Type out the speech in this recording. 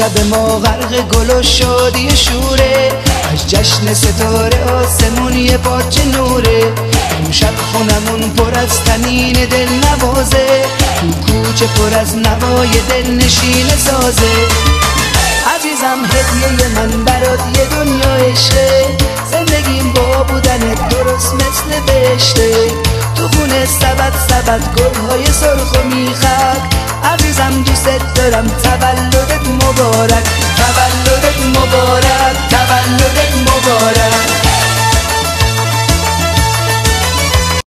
شب ما غرق گل و شادی شوره، از جشن ستاره آسمون یه پارچه نوره. امشب خونمون پر از طنین دل نوازه، تو کوچه پر از نوای دل نشین سازه. عزیزم هدیه من برات یه دنیا عشقه، زندگیم با بودنت درست مثل بهشته. تو خونه سبد سبد گلهای سرخ و میخک، عزیزم دوست دارم تولدت مبارک، تولدت مبارک، تولدت مبارک.